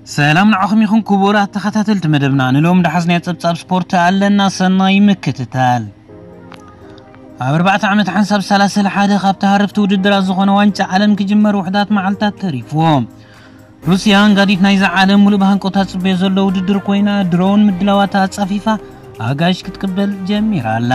ሰላም ንዓኹም ይኹን ክቡራት ተኸታተልቲ መደብና። ንሎም ደሓዝናዮ ጸብጻብ ስፖርት ኣለና፣ ሰናይ ምክትታል። ኣብ ኣርባዕተ ዓመት ሓንሳብ ሰላሳ ሓደ ካብ ተሃረፍቲ ውድድራት ዝኾነ ዋንጫ ዓለም ክጅመር ውሕዳት መዓልታት ተሪፍዎ። ሩስያ፣ ኣንጋዲት ናይዛ ዓለም፣ ሙሉእ ብሃንቆታ ጽበዮ ዘሎ ውድድር ኮይና፣ ድሮን ምድላዋታ ኣጻፊፋ ኣጋይሽ ክትቅበል ጀሚራ ኣላ።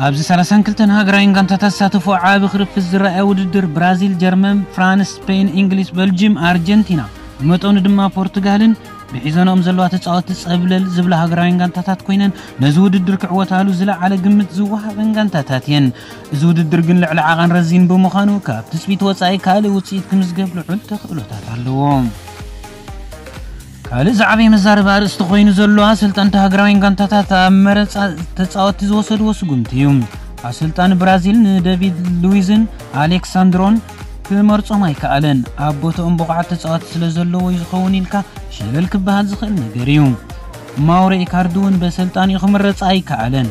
ኣብዚ ሰላሳን ክልተን ሃገራውያን ጋንታታት ዝሳተፎ ዓቢ ክርፍት ዝረኣየ ውድድር፣ ብራዚል፣ ጀርመን፣ ፍራንስ፣ ስፔን፣ እንግሊዝ፣ በልጅም፣ ኣርጀንቲና፣ ብመጠኑ ድማ ፖርቱጋልን ብሒዘንኦም ዘለዋ ተጻወትቲ ጸብለል ዝብላ ሃገራውያን ጋንታታት ኮይነን፣ ነዚ ውድድር ክዕወታሉ ዝለዓለ ግምት ዝወሃበን ጋንታታት እየን። እዚ ውድድር ግን ልዕሊ ዓቐን ረዚን ብምዃኑ፣ ካብ ትጽቢት ወጻኢ ካልእ ውጽኢት ክምዝገብ ልዑል ተኽእሎታት ኣለዎ። ካልእ ዝዓበየ መዛረቢ ኣርእስቲ ኮይኑ ዘሎ፣ ኣሰልጠንቲ ሃገራውያን ጋንታታት ኣብ መረጻ ተጻወትቲ ዝወሰድዎ ስጉምቲ እዩ። ኣሰልጣኒ ብራዚል ንደቪድ ሉዊዝን ኣሌክሳንድሮን ክመርጾም ኣይከኣለን። ኣብ ቦታኦም ብቑዓት ተጻወትቲ ስለ ዘለዎ እዩ ዝኸውን ኢልካ ሸለል ክበሃል ዝኽእል ነገር እዩ። ማውሮ ኢካርዲ እውን በሰልጣኒኡ ክምረጽ ኣይከኣለን።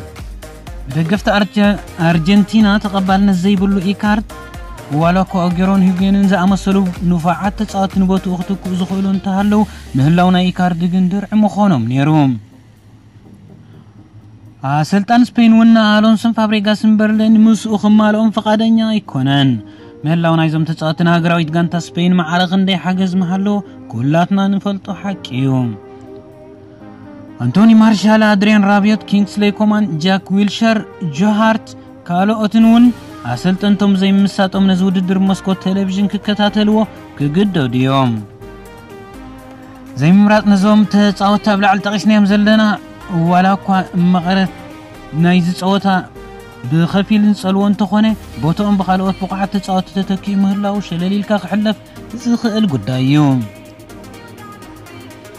ብደገፍቲ ኣርጀ-፣ ኣርጀንቲና ተቐባልነት ዘይብሉ ኢካርድ፣ ዋላ እኳ ኣጌሮን ሂጉዌንን ዝኣመሰሉ ንፉዓት ተጻወትቲ ንቦትኡ ክትክኡ ዝኽእሉ እንተሃለዉ፣ ምህላው ናይ ኢካርዲ ግን ድርዒ ምኾኖም ነይሩ። ኣሰልጣን ስፔን እውን ንኣሎንሶን ፋብሬጋስን በርለን ምስኡ ክማልኦም ፍቓደኛ ኣይኮነን። ምህላው ናይዞም ተጻወትቲ ንሃገራዊት ጋንታ ስፔን ማዕረ ክንደይ ሓገዝ ምሃለዎ ኩላትና ንፈልጦ ሓቂ እዩ። ኣንቶኒ ማርሻል፣ ኣድሪያን ራቢዮት፣ ኪንግስሌይ ኮማን፣ ጃክ ዊልሸር፣ ጆሃርት፣ ካልኦትን እውን ኣሰልጠንቶም ዘይምምሳጦም ነዚ ውድድር መስኮት ቴሌቪዥን ክከታተልዎ ክግደዱ እዮም። ዘይምምራጽ ነዞም ተጻወትቲ ኣብ ላዕሊ ጠቒስናዮም ዘለና፣ ዋላ እኳ መቐረት ናይዚ ጸወታ ብኸፊል ዝጸልዎ እንተኾነ፣ ቦታኦም ብኻልኦት ብቑዓት ተጻወትቲ ተተኪኡ ምህላዉ ሸለል ኢልካ ክሕለፍ ዝኽእል ጉዳይ እዩ።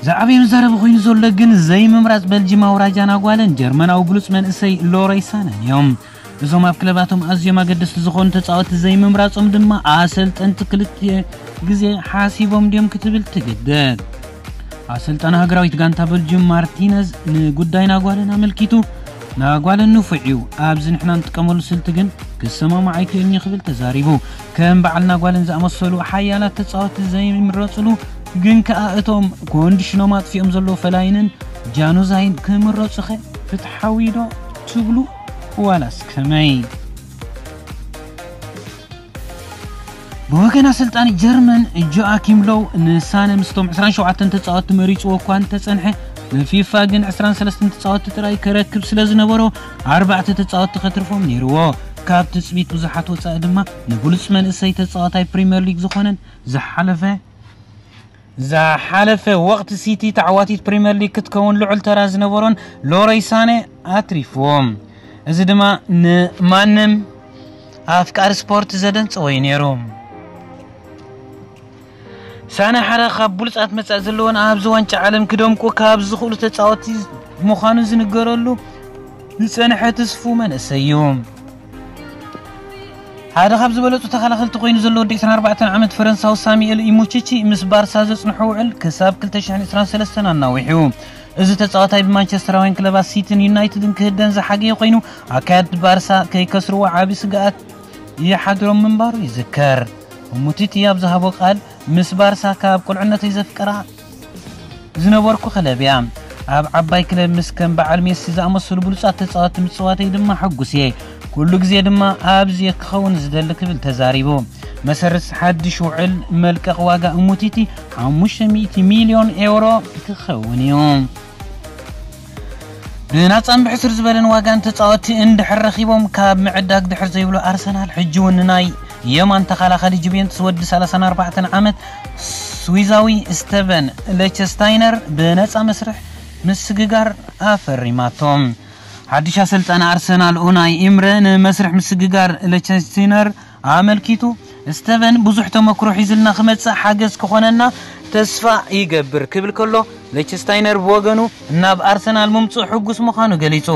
ዝዓበየ መዛረቢ ኮይኑ ዘሎ ግን ዘይምምራጽ በልጂማዊ ራጃ ናጓልን ጀርመናዊ ብሉጽ መንእሰይ ሎረይ ሳነን እዮም። እዞም ኣብ ክለባቶም ኣዝዮም ኣገደስቲ ዝኾኑ ተጻወትቲ ዘይምምራጾም ድማ ኣሰልጠንቲ ክልተ ግዜ ሓሲቦም ድዮም ክትብል ትግደድ። ኣሰልጣኒ ሃገራዊት ጋንታ በልጅም ማርቲነዝ ንጉዳይ ናጓልን ኣመልኪቱ፣ ናጓልን ንፉዕ እዩ፣ ኣብዚ ንሕና ንጥቀመሉ ስልቲ ግን ክሰማማዕ ኣይክእልን እዩ ክብል ተዛሪቡ። ከም በዓል ናጓልን ዝኣመሰሉ ሓያላት ተጻወትቲ ዘይምረጽሉ ግን ከኣ እቶም ኮንዲሽኖም ኣጥፊኦም ዘለዉ ፈላይንን ጃኑዛይን ክምረጹኸ ፍትሓዊ ዶ ትብሉ? ዋላስ ከመይ? ብወገን ኣሰልጣኒ ጀርመን ጆኣኪም ሎው ንሳነ ምስቶም ዕስራን ሸውዓተን ተጻወትቲ መሪጽዎ እኳ እንተጸንሐ፣ ንፊፋ ግን ዕስራን ሰለስተን ተጻወትቲ ጥራይ ከረክብ ስለ ዝነበሮ ኣርባዕተ ተጻወትቲ ከትርፎም ነይርዎ። ካብ ትጽቢት ብዙሓት ወጻኢ ድማ ንብሉጽ መንእሰይ ተጻዋታይ ፕሪምየር ሊግ ዝኾነን ዝሓለፈ ዝሓለፈ ወቕቲ ሲቲ ተዓዋቲት ፕሪምየር ሊግ ክትከውን ልዑል ተራ ዝነበሮን ሎረይ ሳነ ኣትሪፍዎም። እዚ ድማ ንማንም ኣፍቃሪ ስፖርት ዘደንጸወ እዩ ነይሩ። ሳነ ሓደ ካብ ብሉጻት መጻኢ ዘለዎን ኣብዚ ዋንጫ ዓለም ክደምቁ ካብ ዝኽእሉ ተጻወቲ ምዃኑ ዝንገረሉ ዝጸንሐ ትስፉ መንእሰይ እዩ። ሓደ ካብ ዝበለጹ ተኸላኸልቲ ኮይኑ ዘሎ ወዲ ዕስራን ኣርባዕተን ዓመት ፈረንሳዊ ሳሙኤል ኢሙቺቺ ምስ ባርሳ ዘጽንሖ ውዕል ክሳብ ክልተ ሽሕን ዕስራን ሰለስተን ኣናዊሑ። እዚ ተጻዋታይ ብማንቸስተራውያን ክለባት ሲቲን ዩናይትድን ክህደን ዝሓገየ ኮይኑ፣ ኣካያድ ባርሳ ከይከስርዎ ዓቢ ስግኣት ይሓድሮም ምንባሩ ይዝከር። እሙቲቲ ኣብ ዝሃቦ ቃል፣ ምስ ባርሳ ካብ ቁልዕነተይ ዘፍቀራ ዝነበርኩ ክለብ እያ። ኣብ ዓባይ ክለብ ምስ ከም በዓል ሜሲ ዝኣመሰሉ ብሉጻት ተጻወትቲ ምጽዋተይ ድማ ሕጉስ እየ። ኩሉ ግዜ ድማ ኣብዚ እየ ክኸውን ዝደሊ ክብል ተዛሪቡ። መሰረት ሓድሽ ውዕል መልቀቕ ዋጋ እሙቲቲ ሓሙሽተ ሚእቲ ሚልዮን ኤውሮ ክኸውን እዩ። ብናጻን ብሕስር ዝበለን ዋጋን ተጻወቲ እንድሕር ረኺቦም ካብ ምዕዳግ ድሕር ዘይብሉ ኣርሰናል፣ ሕጂ እውን ንናይ የማን ተኸላኻሊ ጁቬንቱስ ወዲ ሰላሳን ኣርባዕተን ዓመት ስዊዛዊ ስተቨን ለቸስታይነር ብነጻ መስርሕ ምስግጋር ኣፈሪማቶም። ሓድሽ ኣሰልጣኒ ኣርሰናል ኡናይ ኢምረ ንመስርሕ ምስግጋር ለቸስታይነር ኣመልኪቱ፣ ስተቨን ብዙሕ ተመክሮ ሒዝልና ክመጽእ ሓገዝ ክኾነና ተስፋ ይገብር ክብል ከሎ፣ ለችስታይነር ብወገኑ ናብ ኣርሰናል ምምጽኡ ሕጉስ ምዃኑ ገሊጹ።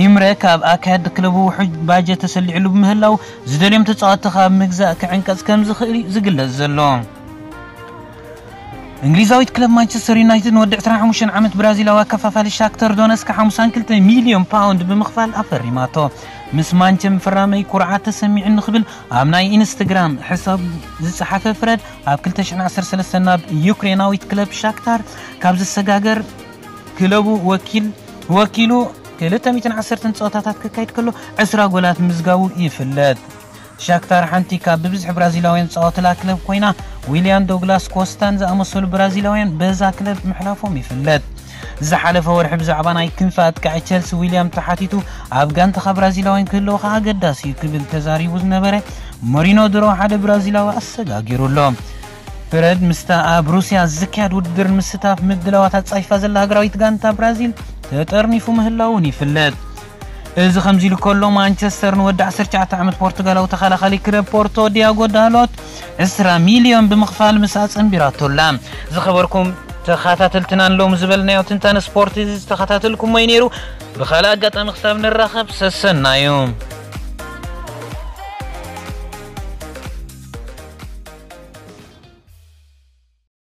ኢምረ ካብ ኣካያዲ ክለቡ ውሑድ ባጀት ተሰሊዕሉ ብምህላው ዝደልዮም ተጻወትቲ ካብ ምግዛእ ክዕንቀጽ ከም ዝኽእል እዩ ዝግለጽ ዘሎ። እንግሊዛዊት ክለብ ማንቸስተር ዩናይትድ ንወዲ ዕስራን ሓሙሽተን ዓመት ብራዚላዊ ኣከፋፋሊ ሻክተር ዶነስክ ሓምሳ ክልተ ሚልዮን ፓውንድ ብምኽፋል ኣፈሪማቶ። ምስ ማንቸ ምፍራመይ ኩርዓት ተሰሚዑኒ ክብል ኣብ ናይ ኢንስታግራም ሕሳብ ዝጸሓፈ ፍረድ፣ ኣብ ክልተ ሽሕን ዓሰርተ ሰለስተን ናብ ዩክሬናዊት ክለብ ሻክታር ካብ ዝሰጋገር ክለቡ ወኪል ወኪሉ ክልተ ሚእትን ዓሰርተን ጸወታታት ክካይድ ከሎ ዕስራ ጎላት ምዝጋቡ ይፍለጥ። ሻክታር ሓንቲ ካብ ብብዝሒ ብራዚላውያን ዝጻወትላ ክለብ ኮይና፣ ዊልያን ዶግላስ ኮስታን ዝኣመሰሉ ብራዚላውያን በዛ ክለብ ምሕላፎም ይፍለጥ። ዝሓለፈ ወርሒ ብዛዕባ ናይ ክንፊ ኣጥቃዒ ቸልሲ ዊልያም ተሓቲቱ፣ ኣብ ጋንታኻ ብራዚላውያን ክህልውኻ ኣገዳሲ እዩ ክብል ተዛሪቡ ዝነበረ ሞሪኖ ድሮ ሓደ ብራዚላዊ ኣሰጋጊሩ ኣሎ። ፍረድ ምስታ ኣብ ሩስያ ዝካየድ ውድድር ምስታፍ ምድላዋት ኣጻይፋ ዘላ ሃገራዊት ጋንታ ብራዚል ተጠርኒፉ ምህላውን ይፍለጥ። እዚ ከምዚ ኢሉ ከሎ፣ ማንቸስተር ንወዲ ዓሰርተ ትሽዓተ ዓመት ፖርቱጋላዊ ተኸላኻሊ ክለብ ፖርቶ ዲያጎ ዳሎት ዕስራ ሚልዮን ብምኽፋል ምስኣ ጸንቢራቶ ኣላ። ዝኸበርኩም ተኸታተልትና፣ ሎም ዝበልናዮ ትንታነ ስፖርት እዚ ዝተኸታተልኩሞ እዩ ነይሩ። ብኻልእ ኣጋጣሚ ክሳብ ንራኸብ ሰሰናዩ።